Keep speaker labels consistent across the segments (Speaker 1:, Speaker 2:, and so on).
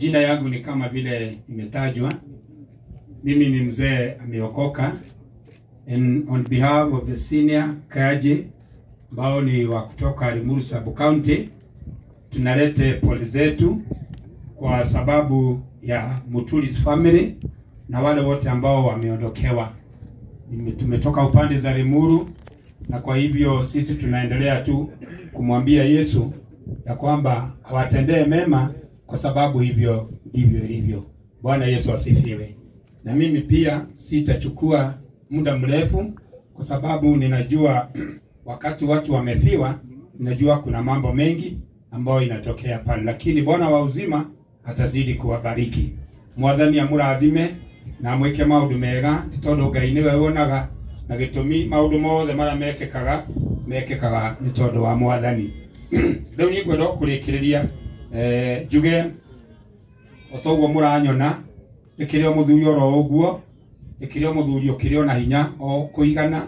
Speaker 1: Jina yangu ni kama vile imetajwa. Mimi ni mzee ameokoka, and on behalf of the senior clergy ambao ni wa kutoka Limuru Sub County, tunalete pole zetu kwa sababu ya Mutuli's family na wale wote ambao wameondokewa. Tumetoka upande za Limuru, na kwa hivyo sisi tunaendelea tu kumwambia Yesu ya kwamba awatendee mema, kwa sababu hivyo ndivyo ilivyo. Bwana Yesu asifiwe. Na mimi pia sitachukua muda mrefu, kwa sababu ninajua wakati watu wamefiwa, ninajua kuna mambo mengi ambayo inatokea pale, lakini Bwana wa uzima atazidi kuwabariki. Mwathani amurathime na amwike maundu mega, ti tondu Ngai niwe wonaga na gitumi maundu mothe maria mekekaga mekekaga ni tondu wa Mwathani. Riu ni ngwenda kurikiria njuge o toguo muranyona ikiri o muthuri oro uguo, ikiri o muthuri ukiri ona hinya o kuigana,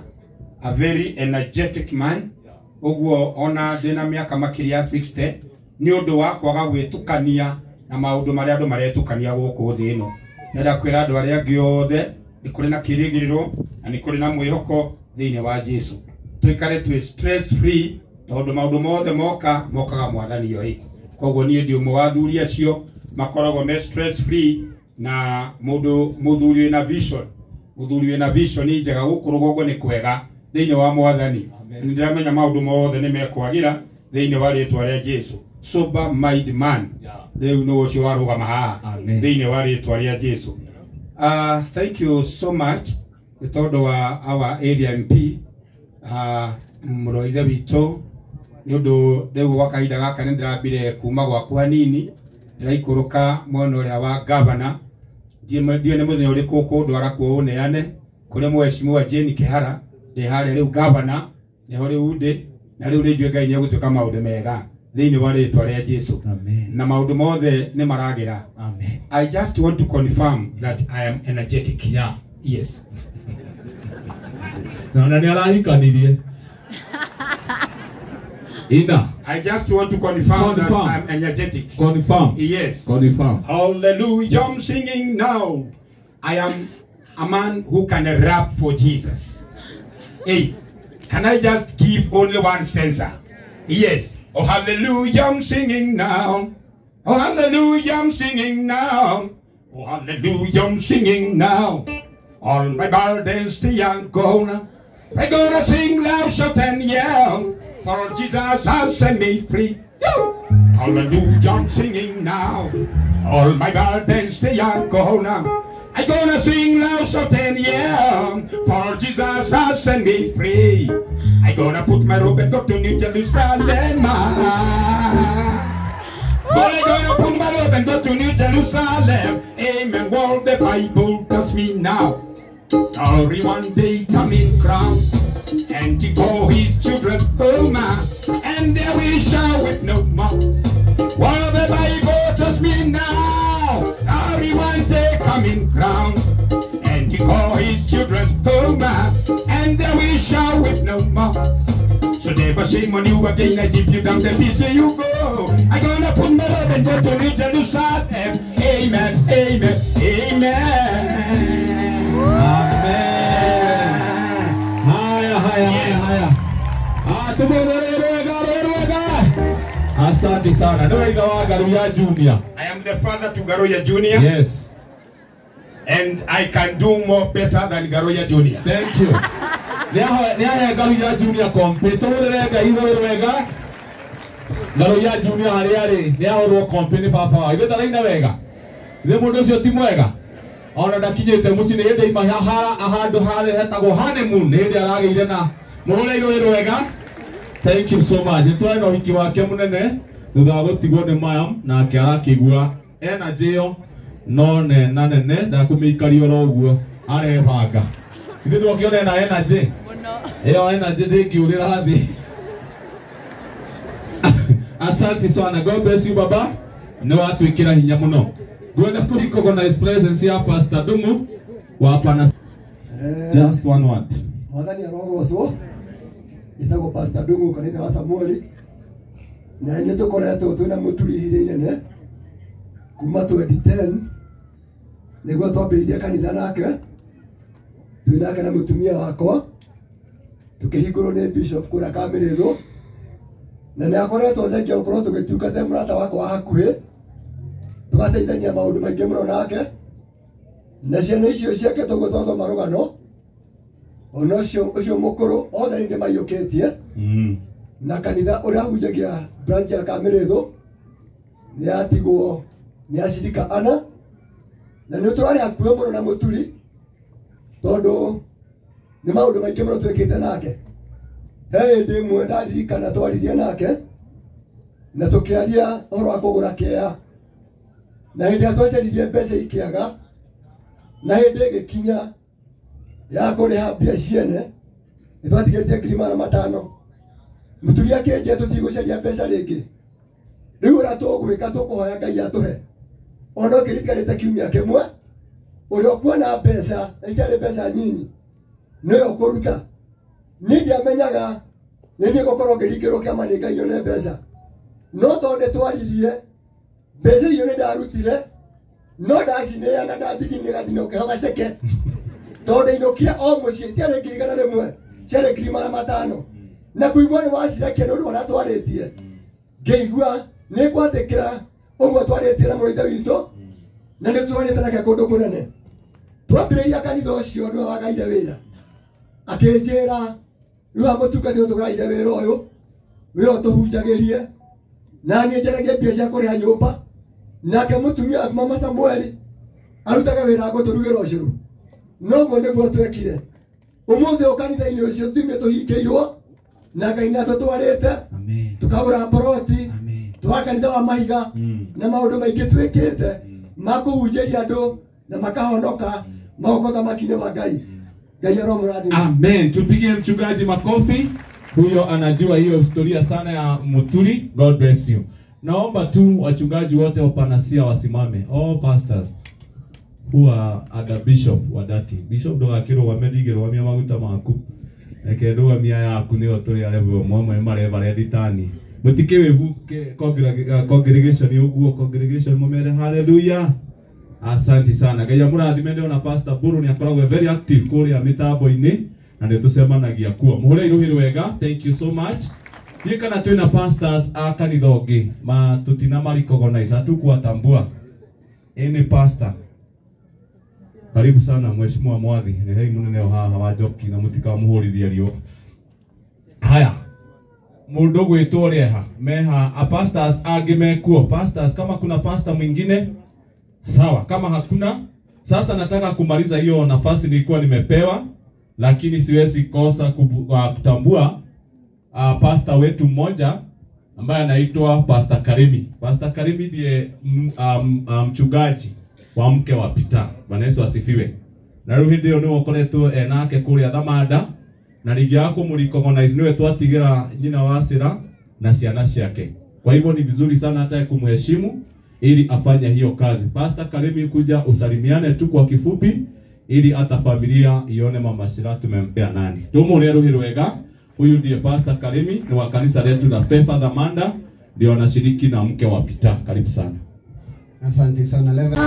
Speaker 1: a very energetic man uguo ona ndina miaka makiria 60 ni undu wa kwaga gwitukania na maundu maria andu maretukania guku thi ino. Nenda kwira andu aria angi othe ni kuri na kirigiriro na ni kuri na mwihoko thiini wa Jesu. Tuikare twi stress free tondu maundu mothe moka mokaga Mwathani yoi. Koguo nie ndi umwe wa athuri acio makoragwo me stress free, na mundu muthuri wina vision, muthuri wina vision njega guku rugongo ni kwega thiini wa Mwathani. Ndiramenya maundu mothe ni mekwagira thiini wa ritwa ria Jesu. Sober mind man riu no ucio warugama haha thiini wa ritwa ria Jesu. Thank you so much ni tondu wa our area MP muroithe witũ ni undu riu gwa kahinda gaka ni ndirambire kuma gwaku hanini ndiraikũrũka mwena ũrĩa wa governor. Ndiĩ nĩ mũthenya ũrĩkũ ũkũndwara kuo ũneane kũrĩ mheshimiwa Jane Kihara, ndĩ harĩa rĩu governor nĩho rĩu ndĩ, na rĩu nĩ njũĩ Ngai nĩegũtuĩka maũndũ mega thĩinĩ wa rĩtwa rĩa Jesu.
Speaker 2: Amen.
Speaker 1: Na maũndũ mothe nĩ maragĩra.
Speaker 2: Amen.
Speaker 1: I just want to confirm that I am energetic.
Speaker 2: Yeah.
Speaker 1: Yes.
Speaker 2: Na nĩ arahikanirie. Ina.
Speaker 1: I just want to confirm that
Speaker 2: Confirm.
Speaker 1: I'm energetic.
Speaker 2: Confirm.
Speaker 1: Yes.
Speaker 2: Confirm.
Speaker 1: Hallelujah. I'm singing now. I am a man who can rap for Jesus. Hey, can I just give only one stanza? Yes. Oh, hallelujah, I'm singing now. Oh, hallelujah, I'm singing now. Oh, hallelujah, I'm singing now. All my burdens they are gone. We're gonna sing loud, shout and yell, for Jesus has set me free. Hallelujah, I'm singing now. All my burdens they are gone. I'm gonna sing loud, shout and yell, for Jesus has set me free. I'm gonna put my robe and go to New Jerusalem. I'm gonna put my robe and go to New Jerusalem. Amen. What the Bible tells me now. Glory one day coming crown, and to call his children home, and there we shall weep no more. What the Bible tells me now. Glory one day coming crown, and to call his children home, and there we shall weep no more. So never shame on you again, I keep you down the pity you go. I'm gonna put my love and go to New Jerusalem. Amen, amen, amen.
Speaker 2: Amen. Haya, haya, haya, haya. Ah, tumurere. Asante sana. Ndio ingawa Garuya Junior.
Speaker 1: I am the father to Garuya Junior.
Speaker 2: Yes.
Speaker 1: And I can do more better than Garuya Junior.
Speaker 2: Thank you. Niahe Garuya Junior kompe. Tumurere wega. Garuya Junior harĩa niahorwo kompe ni baba wa. Ithe taraina wega. Ithe mundu ucio ti mwega. Ona ndakinyite muciĩ nĩ hĩndĩ ima handũ harĩa hetagwo honeymoon nĩ hĩndĩ aragĩire na mũhũre irũĩ rwega. Thank you so much. Nĩtũrarĩ na ũhiki wake mũnene thutha wa gũtigwo nĩ mayam, nake arakĩigua energy ĩyo no nena nene ndakũmĩikaria oro ũguo arebanga. Ithuĩ ndwakĩona ena energy ĩyo energy ndĩngĩũrĩra thĩ. Asante sana. God bless you baba. Nĩ watwĩkĩra hinya mũno. Gwenda ku recognize presence ya Pastor Dumu wa pana. Just one word.
Speaker 3: Mwathani arogocwo. Njĩtagwo Pastor Dumu kanitha wa Samueli. Na nĩ tũkoretwo twĩna mũturi ihinda inene. kuma 2010 niguo twambĩrĩirie kanitha nake twĩ nake na mũtumia wakwa tukĩhingũrwo nĩ bishop kũrĩa Kamĩrĩthũ na nĩ akoretwo thengia gũkorwo tũgĩtungata mũrata wakwa wa hakuhĩ tũgateithania maũndũ maingĩ mũno nake na ciana icio ciake toguo twathoma rũgano ona ũcio mũkũrũ othe nĩ ndĩmaiyũkĩtie na kanitha ũrĩa ahunjagia branch ya Kamĩrĩthũ nĩ atigwo nĩ acirika ana na nĩ tũrarĩ hakuhĩ mũno na Mũturi tondũ nĩ maũndũ maingĩ mũno twĩkĩte nake. He hĩndĩ ĩmwe ndaririkana twaririe nake na tũkĩaria ũhoro wa kũgũra kĩea na hĩndĩ ĩrĩa twacaririe mbeca ikĩaga na hĩndĩ ĩgĩkinya ya kũrĩha mbia ciene nĩ twatigĩtie 500,000. Mũturi akĩnjĩra tũtigũcaria mbeca rĩngĩ rĩu ũrĩa tũgwĩka tũkũhoya Ngai atũhe ona ũkĩritiganĩte kiumia kĩmwe ũrĩa ũkuona mbeca na itarĩ mbeca nyinyi nĩwe ũkũruta. Niĩ ndiamenyaga nĩ niĩ ngũkorwo ngĩringĩrwo kĩama nĩ Ngai one mbeca no tondũ nĩtwaririe mbeca icio nĩ ndarutire no ndacineana ndathiginĩra nginya ũkĩho gaceke tondũ ndainũkire o mũciĩ itiarĩ 100,000 ciarĩ 500,000 na kũigua nĩ wacirekia nĩ ũndũ ũrĩa twarĩtie ngĩigua nĩ ngwatĩkĩra ũguo twarĩtie na mũrũ ithe witũ na nĩ twarĩte nake kũndũ kũnene. Twambĩrĩria kanitha ũcio nĩwe wagaire wĩra akĩnjĩra rĩu haha mũtungati ũyũ tũgaire wĩra ũyũ wĩra ũtũhunjagĩrie na niĩ njaragie mbia cia kũrĩha nyũmba nake mũtumia mama Samueli arutaga wĩra wa gũtũrugĩra ũcũrũ. Noguo nĩguo twekire. Ũmũthĩ ũyũ kanitha-inĩ ũcio tumie tũhingĩirwo na Ngai nĩ atũtwarĩte tukagũra mboroti twa kanitha wa mahiga na maũndũ maingĩ twĩkĩte ma kũhunjĩria andũ na makahonoka magoka ũthamaki-inĩ wa Ngai. Ngai aromũrathima.
Speaker 2: Amen. Tupigie mchungaji makofi. Huyo anajua hiyo historia sana ya Muturi. God bless you. Naomba tu wachungaji wote wa Panasia wasimame. All pastors who are under bishop wa dati. Bishop ndugakĩrũgame ndingĩrũgamia maguta maku. Reke ndũgamia yaku nĩyo tũrĩ arĩa mwamwe mareverend tani. Mũtikĩwĩ congregation ũguo congregation mũmere hallelujah. Asante sana. Ngai amũrathime ndĩrona Pastor Buru nĩ akoragwo very active kũrĩa mĩtambo-inĩ na nĩ tũcemanagia kuo. Mũhũre irũhĩ rwega. Thank you so much. Thiĩ kana twĩna pastors a kanitha ũngĩ ma tũtina ma recognize hatukuwatambua. Any pastor. Karibu sana Mheshimiwa Mwathi. Nĩ hei mũnene o haha wa Njoki na mũtikamuhũrithie riũa. Haya. Mũndũ gwĩtwo rĩeha meha a pastors angĩ mekuo. Pastors kama kuna pastor mwingine sawa, kama hakuna sasa nataka kumaliza hiyo nafasi nilikuwa nimepewa, lakini siwezi kosa kutambua pastor wetu mmoja ambaye anaitwa Pastor Karimi. Pastor Karimi ndiye mchungaji wa mke wa Peter. Bwana Yesu asifiwe. Na rĩu hĩndĩ ĩyo nĩwe ũkoretwo enake kũrĩa Thamanda na rĩngĩ ya kũmũrecognize nĩwe twatigĩra nyina wa Sira na ciana ciake. Kwa hivyo ni vizuri sana hata kumheshimu ili afanye hiyo kazi. Pastor Karimi, kuja usalimiane tu kwa kifupi ili hata familia ione mama Sira tumempea nani. Tumũrĩe rũhĩ rwega. Huyu ndiye Pastor Karimi, ni wa kanisa letu la Pefa Thamanda, ndio anashiriki na mke wa Peter. Karibu sana.
Speaker 4: Asante sana Level.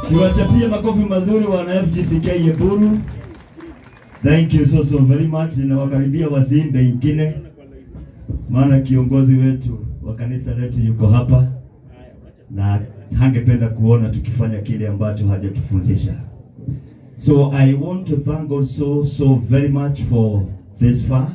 Speaker 5: Tuwachapie makofi mazuri wana FGCK Eburu. Thank you so very much. Ninawakaribia wazimbe ingine, maana kiongozi wetu wa kanisa letu yuko hapa na hangependa kuona tukifanya kile ambacho hajatufundisha. So I want to thank God so very much for this far.